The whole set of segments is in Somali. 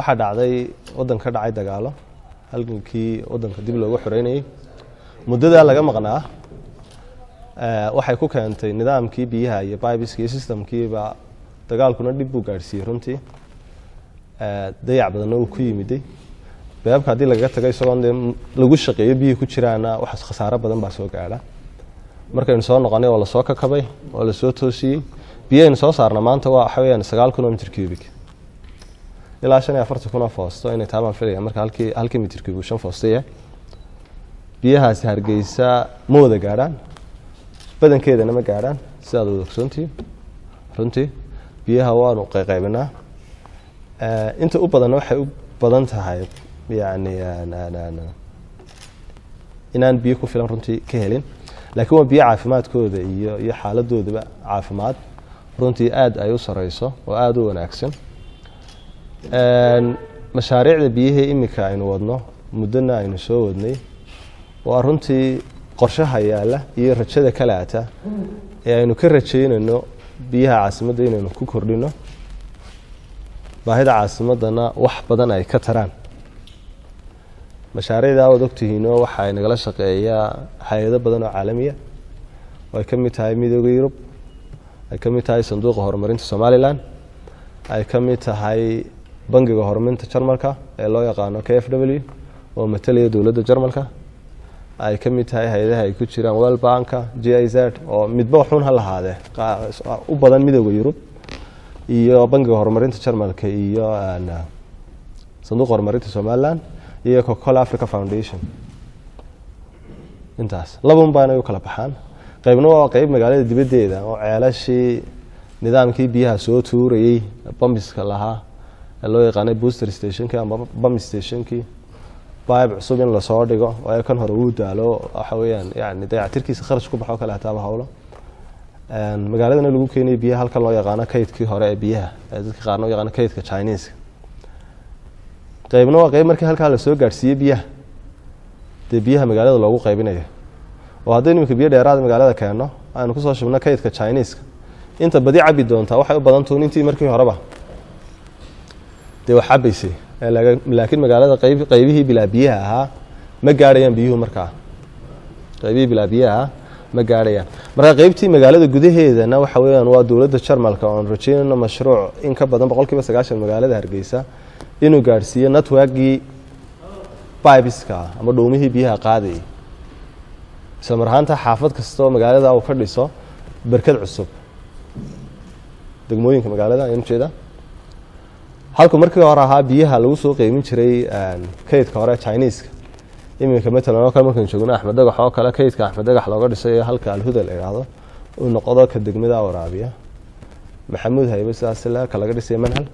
Waxaa dhacday waddanka ka dhacay dagaalo, halgankii waddanka dib loogu xoreynayay. Muddadaa laga maqnaa waxay ku keentay nidaamkii biyaha iyo pipeska iyo systemkiiba dagaalkuna dhib buu gaadhsiiyey runtii. Dayac badanna uu ku yimiday. Beebka haddii lagaga tago isagoon dee lagu shaqeeyo, biyihii ku jiraana, waxaas khasaaro badan baa soo gaadha. Markaynu soo noqonay waa lasoo kakabay, waa lasoo toosiyey. Biyahaynu soo saarna maanta waa waxa weeyaan 9,000 oo mitir cubic ilaa 45,000 oo foosto inay taabaan filaya. Marka halkii mitir cubic 5 foosto yahay, biyahaasi Hargeysa ma wada gaadhaan, badankeedana ma gaadhaan, sidaad wada ogsoontihiin. Runtii biyaha waanu qayqaybinaa. Inta u badanna waxay u badan tahay yani inaan biyo ku filan runtii ka helin, laakiin waa biyo caafimaadkooda iyo xaaladoodaba caafimaad runtii aad ay u sareyso oo aada u wanaagsan. Mashaariicda biyihii iminka aynu wadno, muddona aynu soo wadnay, waa runtii qorshaha yaalla iyo rajada kalaata ee aynu ka rajaynayno biyaha caasimadda inaynu ku kordhino, baahida caasimaddana wax badan ay ka taraan. Mashaariicda waad ogtihiinoo waxaa nagala shaqeeyaa hay-ado badan oo caalamiya oo ay ka mid tahay Midooda Yurub, ay ka mid tahay Sanduuqa Horumarinta Somaliland, ay ka mid tahay Bangiga Horumarinta Jarmalka ee loo yaqaano KfW oo matalaya dowladda Jarmalka, ay ka mid tahay hay-adaha ay ku jiraan World Banka, GIZ, oo midba waxuun ha lahaadee u badan Midooda Yurub iyo Bangiga Horumarinta Jarmalka iyo Sanduuqa Horumarinta Somaliland iyo Coca-Cola Africa Foundation. Intaas labun baana u kala baxaan. Qaybna waa qeyb magaalada dibaddeeda oo ceelashii nidaamkii biyaha soo tuurayey, bambiska lahaa ee loo yaqaanay booster stationkii ama pump stationkii, pipe cusub in lasoo dhigo, waayo kan hore wuu daalo, waxa weeyaan yani dayactirkiisa kharash ku baxo kale hataaba hawlo. Magaaladana lagu keenayo biyaha halkan loo yaqaano kaydkii hore ee biyaha ee dadka qaarna u yaqaano kaydka Chineska. Qaybna waa qeyb markii halkaa lasoo gaadhsiiyey biyaha, dee biyaha magaalada loogu qaybinayo, oo haddaynu imika biyo dheeraada magaalada keenno, aynu kusoo shubno kaydka Chineska, inta badi cabi doontaa waxay u badan tuun intii markii horeba dee wax cabaysay. Laakiin magaalada qaybihii bilaa biyaha ahaa ma gaadhayaan biyuhu. Markaa qaybihii bilaa biyaha ahaa ma gaadhayaan. Marka qeybtii magaalada gudaheedana waxa weeyaan waa dowladda Jarmalka oon rajeynayno mashruuc in ka badan 90% magaalada Hargeysa inuu gaadhsiiyo networkgii pipeska ama dhuumihii biyaha qaadayay, isla mar ahaanta xaafad kasta oo magaalada uu ka dhiso berkad cusub, degmooyinka magaalada ayaan ujeeda. Halku markii hore ahaa biyaha lagu soo qeymin jiray kaydka hore Chineska, iminka matalan oo kale markaynu joogno Axmed Dhagax oo kale, kaydka Axmed Dhagax looga dhisay halka Alhuda la idhaahdo uu noqdo ka degmada waraabiya, Maxamuud Haybe sidaas le ka laga dhisay Manhal.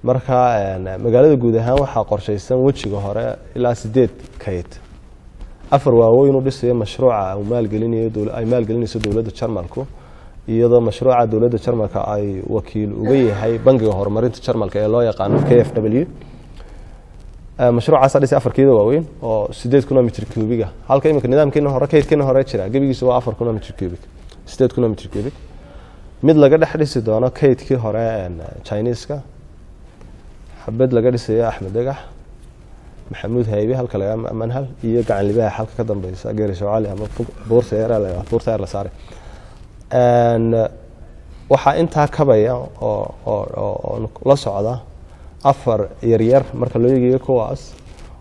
Marka magaalada guud ahaan waxaa qorshaysan wejiga hore ilaa sideed kayd, afar waaweyn u dhisayo mashruuca uu maalgelinayo ay maalgelinayso dowladda Jarmalku, iyadoo mashruuca dowladda Jarmalka ay wakiil uga yahay Bangiga Horumarinta Jarmalka ee loo yaqaano KfW. Mashruucaasa dhisay afar keeda waaweyn oo 8,000 oo mitir cubiga, halka iminka nidaamkeena hore, kaydkeena hore jira gebigiisu waa 4,000 oo mitir cubic, 8,000 oo mitir cubic. Mid laga dhex dhisi doono kaydkii hore Chineska, xabad laga dhisayo Axmed Dhagax, Maxamuud Haybe halka laga Manhal iyo Gacan Libaax halka ka dambeysa Geerisho Cali ama buurta yar, buurta yar la saaray. Waxaa intaa kabaya oo la socda afar yaryar marka loo eegayo kuwaas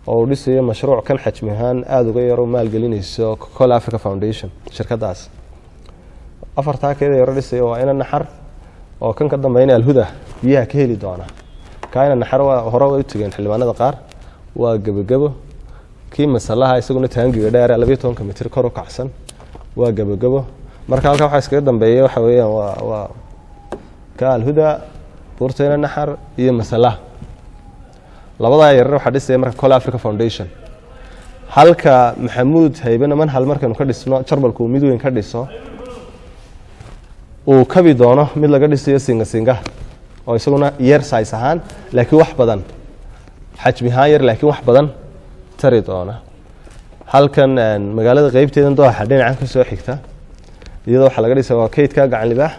oo uu dhisayo mashruuc kan xajmi ahaan aada uga yar oo maalgelinayso Coca-Cola Africa Foundation shirkadaas. Afartaa keeda yaro dhisayo waa ina Naxar oo kan ka dambeynaya Alhuda biyaha ka heli doona. Kaa ina Naxar waa hore way u tegeen xildhibaanada qaar, waa gebogebo. Kii masalaha isaguna taangiga dheer ee 12-ka mitir kor u kacsan waa gebogebo. Marka halkaa waxaa iskaga dambeeya waxa weeyaan waa ka Alhuda, buurtayna Naxar iyo Masalaha. Labadaa yarar waxaa dhisaya marka Cola Africa Foundation, halka Maxamuud Haybena Manhal markaynu ka dhisno Jarmalku uu mid weyn ka dhiso, uu kabi doono mid laga dhisayo Singa Singa oo isaguna yar size ahaan laakiin wax badan, xajmi ahaan yar laakiin wax badan tari doona. Halkan magaalada qeybteedan dooxa dhinacan ka soo xigta iyadoo waxaa laga dhisaya waa kaydka Gacan Libaax,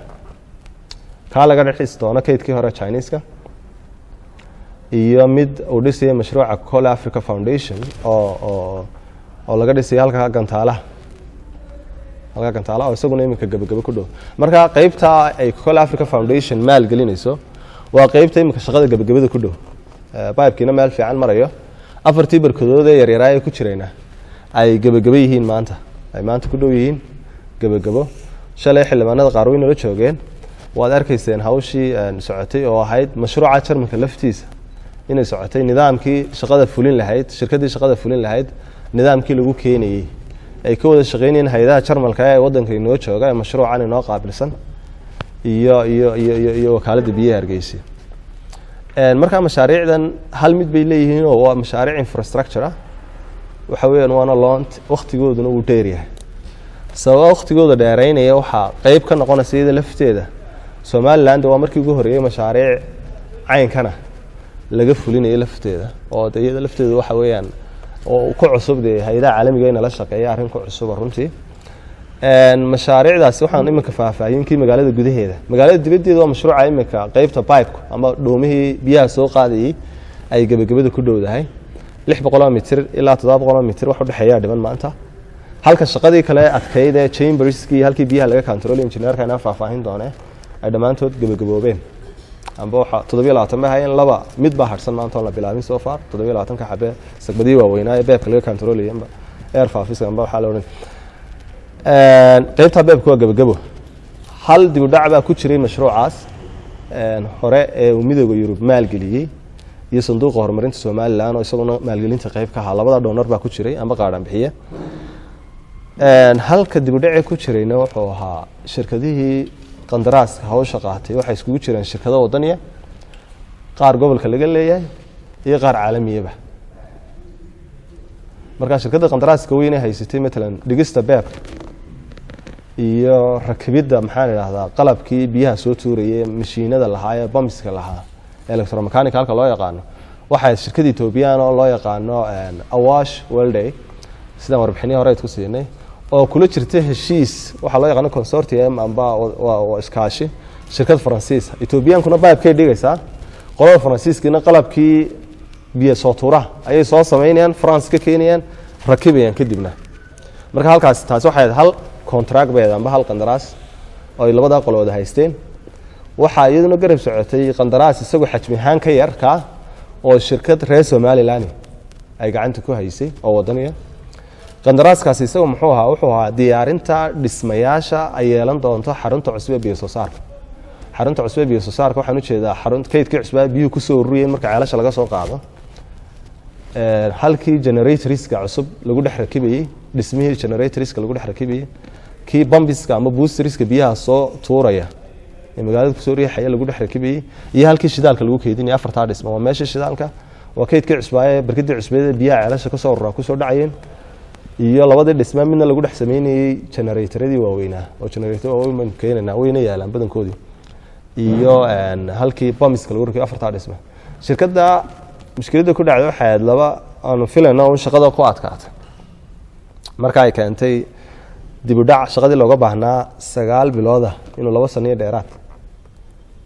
kaa laga dhex dhisi doono kaydkii hore Chineska. Iyo mid uu dhisayay mashruuca Coca-Cola Africa Foundation oo laga dhisayay halka Gantaalaha, halka Gantaalaha, oo isaguna iminka gabagabo ku dhow. Marka qeybta ay Coca-Cola Africa Foundation maalgelinayso waa qeybta iminka shaqada gabagabada ku dhow, pipekiina meel fiican marayo, afartii barkadood ee yaryaraaya ku jirayna ay gebagabo yihiin maanta, ay maanta ku dhow yihiin gebagabo. Shalay xildhibaanada qaar way nala joogeen, waad arkayseen hawshii socotay oo ahayd mashruuca Jarmalka laftiisa inay socotay, nidaamkii shaqada fulin lahayd, shirkaddii shaqada fulin lahayd, nidaamkii lagu keenayey, ay ka wada shaqeynayeen hay-adaha Jarmalka ee waddanka inoo jooga ee mashruucan inoo qaabilsan iyo Wakaaladda Biyaha Hargeysa. Markaa mashaariicdan hal mid bay leeyihiin oo waa mashaariic infrastructure ah waxa weeyaan, waana long, waktigooduna wuu dheer yahay. Sababa waktigooda dheereynaya waxaa qeyb ka noqonaysa iyada lafteeda Somaliland waa markii ugu horreeyey mashaariic caynkana laga fulinayo lafteeda, oo de iyada lafteeda waxa weeyaan oo ku cusub dee hay-adaha caalamiga inala shaqeeya, arrin ku cusuba runtii. Mashaariicdaasi waxaan iminka faahfaahin kii magaalada gudaheeda. Magaalada dibaddeeda waa mashruuca iminka qeybta pipeku ama dhuumihii biyaha soo qaadayey ay gebagabada ku dhowdahay, 600 mitir ilaa 700 mitir wax udhexeeyaa dhiman maanta, halka shaqadii kale adkayd ee chamberskii, halkii biyaha laga control, engineerka inaa faahfaahin doone, ay dhammaantood gebagaboobeen. Amba waxa 27 bay hayeen, laba mid baa harsan maanta oon la bilaabin. So far 27-ka xabe sagbadii waaweynaa ee pipe-ka laga controlayay amba air valveska amba waxaa la odhan, qeybta pipe-ka waa gebagabo. Hal dibudhac baa ku jiray mashruucaas hore ee uu Midooda Yurub maalgeliyey iyo Sanduuqa Horumarinta Somaliland oo isaguna maalgelinta qeyb ka ahaa. Labada donor baa ku jiray amba qaadhaan bixiye. Halka dibudhaci ku jirayna wuxuu ahaa shirkadihii qandaraaska hawsha qaatay. Waxay iskugu jireen shirkado wadaniya, qaar gobolka laga leeyahay iyo qaar caalamiyaba. Markaa shirkadda qandaraaska weyn ee haysatay, matalan dhigista pipe-ka iyo rakibidda, maxaan idhahdaa, qalabkii biyaha soo tuurayay, mashiinada lahaa ee bamska lahaa, electromechanical halka loo yaqaano, waxay shirkada Ethiopian oo loo yaqaano Awash Welday, sidaan warbixinihii hore ku siinay, oo kula jirta heshiis waxaa loo yaqaano consortium amba waa iskaashi shirkad Faransiis. Ethiopiankuna pipe-kay dhigaysaa, qolada Faransiiskiina qalabkii biyo soo tuuraha ayay soo samaynayaan, France ka keenayaan, rakibayaan kadibna. Marka halkaas taasi waxay ahayd hal contract bay ahayd amba hal qandaraas oo ay labadaa qolo wada haysteen. Waxaa iyaduna garab socotay qandaraas isagu xajmi ahaan ka yar kaa oo shirkad reer Somaliland ay gacanta ku haysay oo wadaniya. Qandaraaskaasi isagu muxuu ahaa? Wuxuu ahaa diyaarinta dhismayaasha ay yeelan doonto xarunta cusub ee biyo soo saarka. Xarunta cusub ee biyo soo saarka waxaan ujeedaa xarun kaydkii cusbaa biyuhu kusoo ururiyeen marka ceelasha laga soo qaado, halkii generatorska cusub lagu dhex rakibayey, dhismihii generatorska lagu dhex rakibayey, kii bambiska ama boosterska biyaha soo tuuraya ee magaalada kusoo riixaya lagu dhex rakibayey, iyo halkii shidaalka lagu keydinayay. Afartaa dhismo waa meeshii shidaalka, waa kaydkii cusbaaye, barkadii cusbeed ee biyaha ceelasha kasoo ururaa kusoo dhacayeen, iyo labadii dhisme midna lagu dhex sameynayey generatoradii waaweynaa, oo generator waaweyn baynu keenaynaa, wayna yaalaan badankoodii, iyo halkii bamiska lagu rakiyo. Afartaa dhisme shirkadda mushkiladda ku dhacday waxay ahayd laba aanu filayno un shaqada ku adkaatay marka ay keentay dib u dhac shaqadii looga baahnaa 9 bilooda inuu 2 sano iyo dheeraad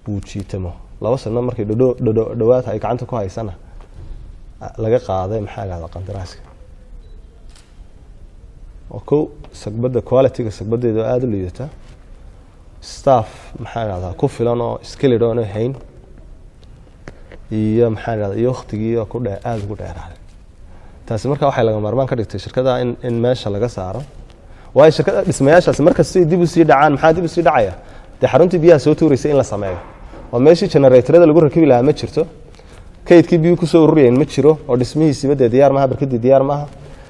uu jiitamo. 2 sano markay dhodho dhodho dhowaad ay gacanta ku haysana laga qaaday, maxaa dhahda, qandaraaska. Oo kow sagbadda quality-ga sagbadeeda oo aada u liidata, staff, maxaa dhahdaa, ku filan oo skilled oona hayn, iyo, maxaa dhahda, iyo waktigii oo ku dhe aada ugu dheeraaday. Taasi marka waxay laga maarmaan ka dhigtay shirkada in meesha laga saaro, waayo shirkada dhismayaashaasi markastay dib usii dhacaan, maxaa dib usii dhacaya? Dee xaruntii biyaha soo tuuraysa in la sameeyo oo meeshii generatorada lagu rakibi lahaa ma jirto, kaydkii biyuhu kusoo ururayeen ma jiro oo dhismihiisiba dee diyaar maaha, barkadii diyaar maaha,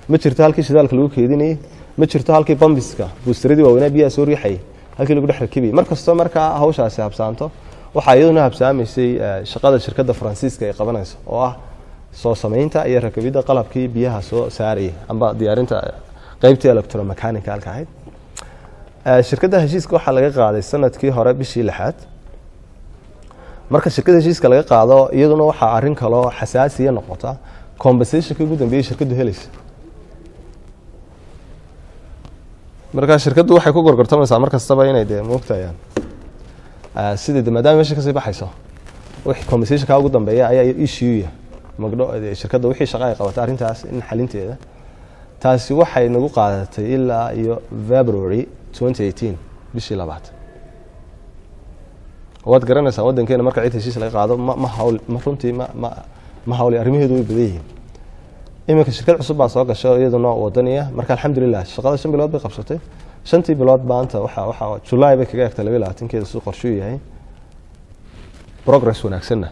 ma jirto halkii shidaalka lagu keydinayey, ma jirto halkii bambiska boosteradii waaweynaa biyaha soo riixayay halkii lagu dhex rakibayay. Mar kastoo markaa hawshaasi habsaanto, waxaa iyaduna habsaamaysay shaqada shirkadda Faransiiska ay qabanayso oo ah soo samaynta iyo rakibidda qalabkii biyaha soo saarayay amba diyaarinta qeybtii electromechanicalka ahayd. Shirkadda heshiiska waxaa laga qaaday sanadkii hore bishii lixaad. Marka shirkadda heshiiska laga qaado, iyaduna waxaa arrin kaloo xasaasiya noqota compensationka ugu dambeeyey shirkaddu helaysa. Marka shirkaddu waxay ku gorgortamaysaa mar kastaba inay dee moogtayaan sidii de maadaama meesha kasii baxayso. Wixii compensationka ugu dambeeya ayaa issue magdho shirkadda wixii shaqa ay qabata arrintaas in xalinteeda. Taasi waxay nagu qaadatay ilaa iyo February 2018, bishii labaad. Waad garanaysaa, waddankeena marka cid heshiis laga qaado, ma hawl ma runtii ma hawli, arrimaheedu way badan yihiin. Iminka shirkad cusub baa soo gashay oo iyaduna wadaniya. Marka alxamdulilah, shaqada 5 bilood bay qabsatay. Shantii bilood maanta waxa July bay kaga egtay 22-keeda, siduu qorshuu yahay. Progress wanaagsanna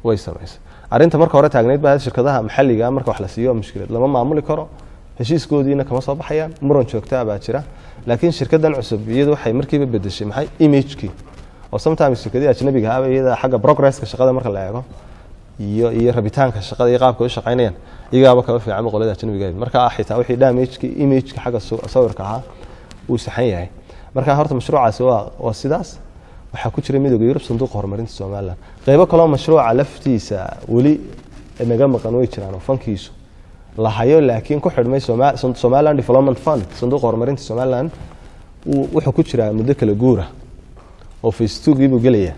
way samaysay. Arrinta marka hore taagnayd baa shirkadaha maxalliga marka wax la siiyo mushkilad, lama maamuli karo, heshiiskoodiina kama soo baxayaan, muran joogtaa baa jira. Laakiin shirkadan cusub iyadu waxay markiiba bedeshay maxay imagekii, oo sometimes shirkadihii ajnabiga ahaba iyada xagga progresska shaqada marka la eego iyo rabitaanka shaqada iyo qaabka u shaqaynayaan, iyagaaba kaba fiican qolada ajnabiga ahayd. Marka xitaa wixii damagekii imageka xagga sawirka ahaa wuu saxan yahay. Marka horta mashruucaasi waa sidaas. Waxaa ku jira Midowga Yurub, Sanduuqa Horumarinta Somaliland. Qeybo kaloo mashruuca laftiisa weli naga maqan way jiraan oo fankiisu la hayo, laakiin ku xidhmay Somaliland Development Fund. Sanduuqa Horumarinta Somaliland wuxuu ku jiraa muddo kala guura oo phase two-gii buu gelaya.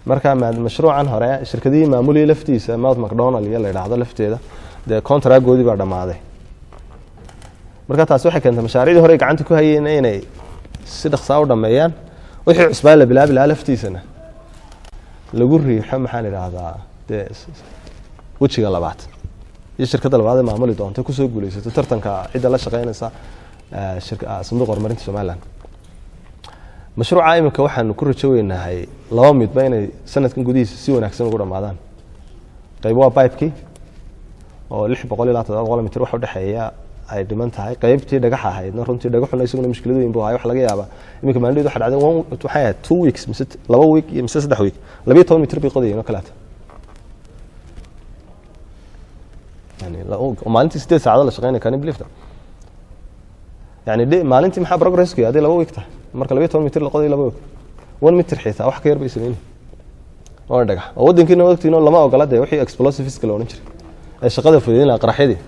Marka mashruucan hore shirkadihii maamuliyay laftiisa, Mount McDonald iyo la yidhaahdo lafteeda, dee contractgoodii baa dhammaaday. Marka taasi waxay keentay mashaariicdii hore ay gacanta ku hayeen inay si dhaqsaa u dhameeyaan, wixii cusbaa la bilaabi lahaa laftiisana lagu riixo, maxaan idhaahdaa, dee wejiga labaad iyo shirkadda labaad ee maamuli doonta kusoo guuleysato tartanka cidda la shaqeynaysa Sanduuqa Horumarinta Somaliland. Mashruuca iminka waxaanu ku rajo weynahay laba midba inay sanadkan gudihiisa si wanaagsan ugu dhamaadaan. Qayb waa pipekii oo 600 ilaa 700 mitir wax udhexeeya ay dhiman tahay. Qaybtii dhagaxa ahaydna, runtii dhagaxuna isaguna mushkilad weyn buu ahay. Waxa laga yaabaa iminka maalin waxa dhacday one, waxay ahayd 2 weeks mise 2 week iyo mise 3 week, 12 mitir bay qodayeen oo kaleeta. Yani maalintii 8 saacadood la shaqeynaya. Can you believe that? Yani maalintii maxaa progressku yahay hadday 2 week tahay? Marka 12 mitir la qoday 2 week, 1 mitir xitaa wax ka yar bay sameynay. Waa dhagax oo waddankiina wagtiina lama ogola dee wixii explosiveska la odhan jiray ee shaqada fududeyn lahaa, qaraxyadii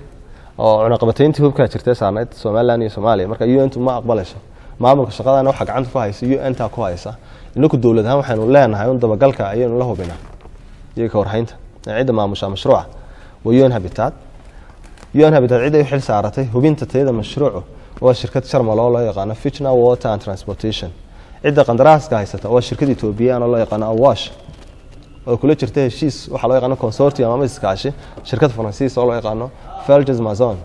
oo cunaqabatayntii hubkaa jirtay saarnayd Somaliland iyo Soomaaliya. Marka UN tu ma aqbalayso maamulka shaqadana, waxaa gacanta ku haysa UN ta ku haysa. Inaku dowlad ahaan waxaynu leenahay un dabagalka ayaynu la hubinaa iyo ka warhaynta. Cidda maamusha mashruuca waa UN Habitat. UN Habitat cidday u xil saaratay hubinta tayada mashruucu waa shirkad Jarmal oo loo yaqaano Fichtner Water and Transportation. Cidda qandaraaska haysata waa shirkad Ethiopian oo loo yaqaano Awash, oo kula jirta heshiis waxaa loo yaqaano consortium ama iskaashi shirkad Faransiis oo loo yaqaano Felges Mazon.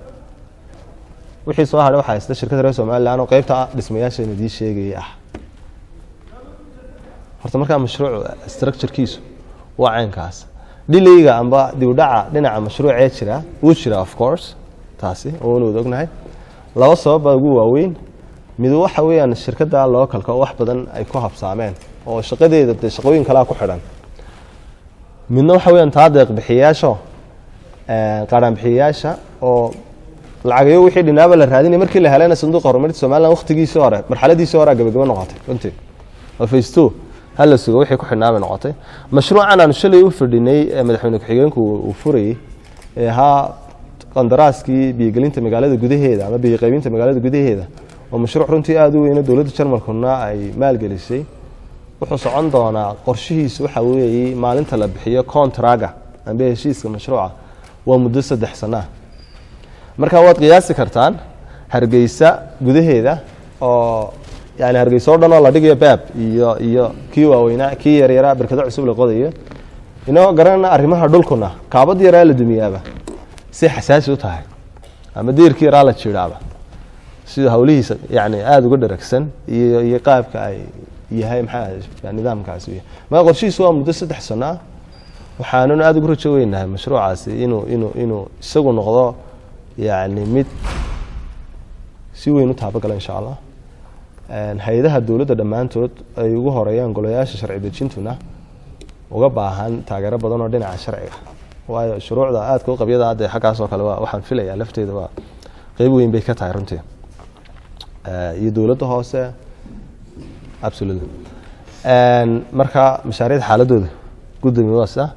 Wixii soo hadhay waxaa haysta shirkad reer Somaliland oo qeybta dhismayaasha idii sheegayay ah. Horta markaa mashruucu structurekiisu waa caynkaas. Delayga amba dib u dhaca dhinaca mashruucee jira wuu jira, of course, taasi oonu wada ognahay. Laba sabab baa ugu waaweyn. Mid waxa weeyaan shirkadda localka oo wax badan ay ku habsaameen oo shaqadeeda dee shaqooyin kalea ku xidhan. Midna waxa weeyaan taa deeq bixiyayaasha, qaadhaan bixiyayaasha oo lacagayo wixii dhinaaba la raadinay. Markii la helayna, Sanduuqa Horumarinta Somaliland waqtigiisii hore, marxaladiisii hore gabagabo noqotay runtii, oo phase two hala sugo wixii ku xidhnaa bay noqotay. Mashruucan aanu shalay u fadhinay ee madaxweyne ku-xigeenku uu furayey ee ahaa qandaraaskii biyogelinta magaalada gudaheeda ama biyo qaybinta magaalada gudaheeda, oo mashruuc runtii aada u weyno, dowladda Jarmalkuna ay maalgelisay, wuxuu socon doonaa, qorshihiisu waxa weeye maalinta la bixiyo contractga amba heshiiska mashruuca waa muddo 3 sano ah. Marka waad qiyaasi kartaan Hargeysa gudaheeda oo yani Hargeysa oo dhan oo la dhigayo pipe iyo kii waaweynaa, kii yaryaraa, berkado cusub la qodayo, inagoo garanana arrimaha dhulkuna kaabad yaraa la dumiyaaba si xasaasi u tahay ama diirkii yaraa la jiidhaaba, sida hawlihiisa yani aada uga dharagsan iyo qaabka ay yahay, maxaa nidaamkaasi u yahay. Marka qorshihiisu waa muddo 3 sano ah. Waxaanuna aada ugu rajo weynahay mashruucaasi inuu isagu noqdo yani mid si weyn u taabagala, insha Allah. Hay-adaha dowladda dhammaantood ay ugu horeeyaan golayaasha sharci dejintuna uga baahan taageero badan oo dhinaca sharciga, waayo shuruucda aadka u qabyada dee xaggaas oo kale waa waxaan filayaa lafteeda waa qeyb weyn bay ka tahay runtii, iyo dowladda hoose, absolutely. Marka mashaariicda xaaladooda gudoomiye waa sida.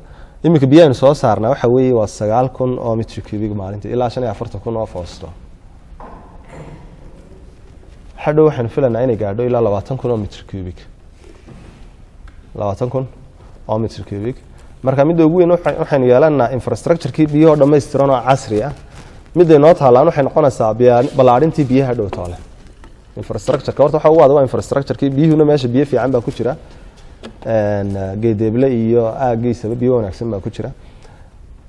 Iminka biyahaynu soo saarnaa waxa weeye waa 9,000 oo mitr cubic maalintii ilaa 45,000 oo foosto. Hadhow waxaynu filanaa inay gaadho ilaa 20,000 oo mitr cubic, 20,000. oo meter cubic. Marka midda ugu weyn waxaynu yeelanaa infrastructure-kii biyahoo dhammaystiran oo casri ah. Midday noo taalaan waxay noqonaysaa ballaadhintii biyaha dhow toole. Infrastructure-ka horta waxa ugu adag waa infrastructure-kii biyuhuna. Meesha biyo fiican baa ku jira, Geedeeble iyo aaggiisaba biyo wanaagsan baa ku jira.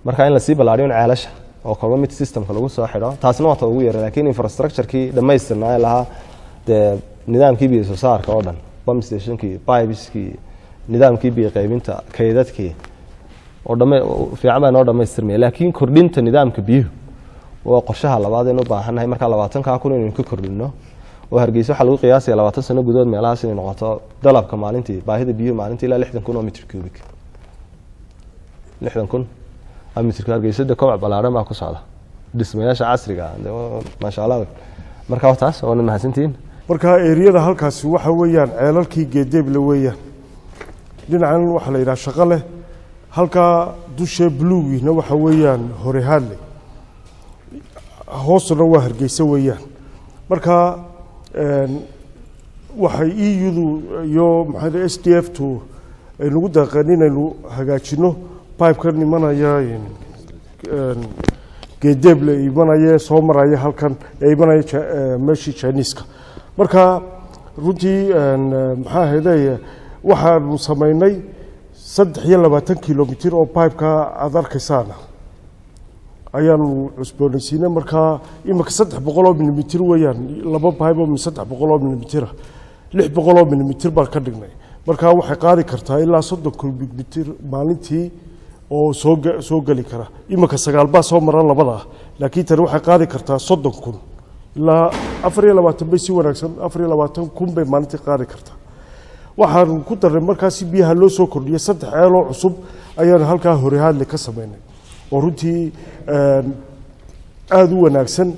Marka in lasii ballaadhiyo ceelasha oo kolba mid systemka lagu soo xidho, taasna waa ta ugu yara. Laakiin infrastructure-kii dhammaystirnaa lahaa dee nidaamkii biyo soo saarka oo dhan, pump stationkii, pipeskii, nidaamkii biyo qaybinta, kaydadkii oo dhama fiican baa noo dhammaystirmaya. Laakiin kordhinta nidaamka biyuhu waa qorshaha labaad aynu u baahannahay. Marka 20,000 inaynu ka kordhino oo Hargeysa waxaa lagu qiyaasaya 20 sano gudahood meelahaas inay noqoto dalabka maalintii, baahida biyuhu maalintii ilaa 60,000 oo meter cubic, 60,000 oo meter. Hargeysa de kobac ballaaran baa ku socda, dhismayaasha casriga ah, maasha Allah. Marka waa taas, waana mahadsantihiin. Marka eriyada halkaasi waxa weeyaan ceelalkii Geedeeble weeyaan. Dhinacan waxaa la yidhaha shaqo leh, halkaa dusha buluugiina waxa weeyaan Horehaadle, hoosuna waa Hargeysa weeyaan. Marka waxay EU-du iyo maxaa SDF tu ay nagu deeqeen inaynu hagaajino pipe-kan imanaya Geedeeble, imanaya, soo maraya halkan ee imanaya meeshii Chineeska. Marka runtii maxaa ahayde, waxaanu samaynay 23 kilomitir oo pipeka aada arkaysaana ayaanu cusboonaysiinay. Markaa imika 300 oo milimitir weeyaan, laba pipe oo 300 oo milimitira, 600 oo milimitir baan ka dhignay. Markaa waxay qaadi kartaa ilaa 30 cubic mitir maalintii oo soo geli kara. Imika sagaal baa soo mara labada, laakiin tani waxay qaadi kartaa 30,000 ilaa 24 bay si wanaagsan, 24,000 bay maalintii qaadi kartaa. Waxaanu ku darnay markaa si biyaha loo soo kordhiyay saddex ceeloo cusub ayaanu halkaa Horehaadle ka samaynay oo runtii aada u wanaagsan.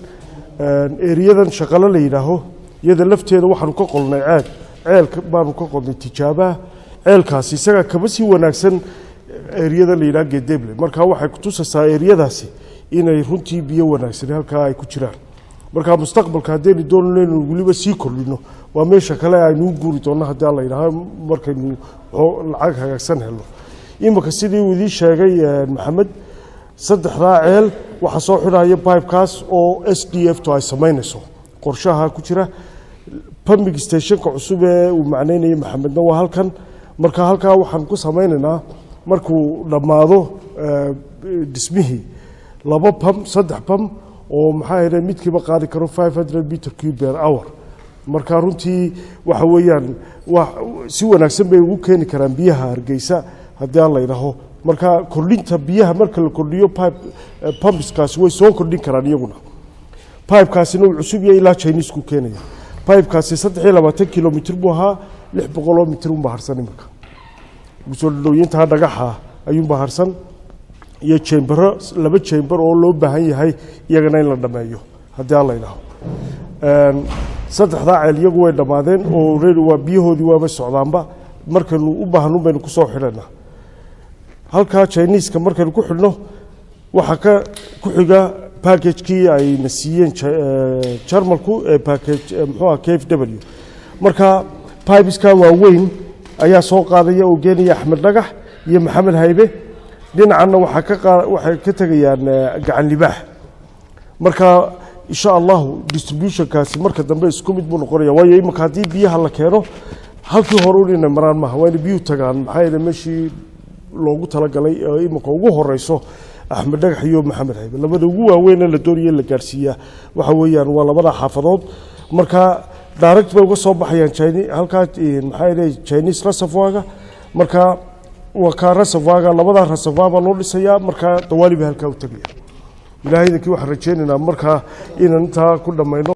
Eriyadan Shaqalo la yidhaaho, iyada lafteeda waxaanu ka qolnay ceel, ceelka baanu ka qodnay tijaabaha. Ceelkaasi isagaa kaba sii wanaagsan eriyada la yidhaha Geedeble. Marka waxay kutusaysaa eriyadaasi inay runtii biyo wanaagsan halkaa ay ku jiraan. Marka mustaqbalka haddaynu doonayno inaynu weliba sii kordhino, waa meesha kale aynu u guuri doonno haddii alla yidhaaho, markaynu lacag hagaagsan helno. Imika sidii uu idiin sheegay Maxamed, saddexdaa ceel waxaa soo xidhaya pipekaas oo SDF to ay samaynayso, qorshaha ku jira. Pumping stationka cusub ee uu macnaynayay Maxamedna waa halkan. Marka halkaa waxaan ku samaynaynaa markuu dhammaado dhismihii laba pump, saddex pump oo maxaa ahayd midkiiba qaadi karo 500 meter cube per hour. Marka runtii waxa weeyaan wa si wanaagsan bay ugu keeni karaan biyaha Hargeysa haddii aan la yidhaaho. Marka kordhinta biyaha marka la kordhiyo, pipe pumpskaasi way soo kordhin karaan iyaguna. Pipekaasina uu cusub yahay, ilaa Chinesku keenaya. Pipekaasi 23 kilomitir buu ahaa, 600 mitir unbaa harsan imika. Soo dhadhooyintaa dhagaxa ayuunbaa harsan iyo chambero, laba chamber oo loo baahan yahay iyagana in la dhameeyo haddii aan la yidhaaho. Saddexdaa ceel iyagu way dhammaadeen oo already waa biyahoodii waaba socdaanba. Markaynu u baahanun baynu kusoo xidhanaa halkaa Chineeska. Markaynu ku xidhno waxaa ka ku xiga packagekii ayna siiyeen Jarmalku ee package muxuu ah KfW. Marka pipeska waaweyn ayaa soo qaadaya oo geenaya Axmed Dhagax iyo Maxamed Haybe. Dhinacanna waxaa ka waxay ka tegayaan Gacan Libaax. Marka insha Allahu distributionkaasi marka dambe isku mid buu noqonaya, waayo imika haddii biyaha la keeno halkii hore un inay maraan maaha, waa inay biyuhu tagaan maxaa yeele meeshii loogu talagalay ee imika ugu horeyso Axmed Dhagax iyo Maxamed Haybe. Labada ugu waaweyn ee la doonaya in la gaarsiiyaa waxa weeyaan waa labada xaafadood. Marka direct bay uga soo baxayaan China halkaa, maxaa yeele Chinese reservoir-ga. Marka waa kaa reservoir-ga, labada reservoir baa loo dhisayaa. Marka dawaali bay halkaa u tegaya. Ilaahay idinkii waxaan rajaynaynaa markaa inaan intaa ku dhammayno.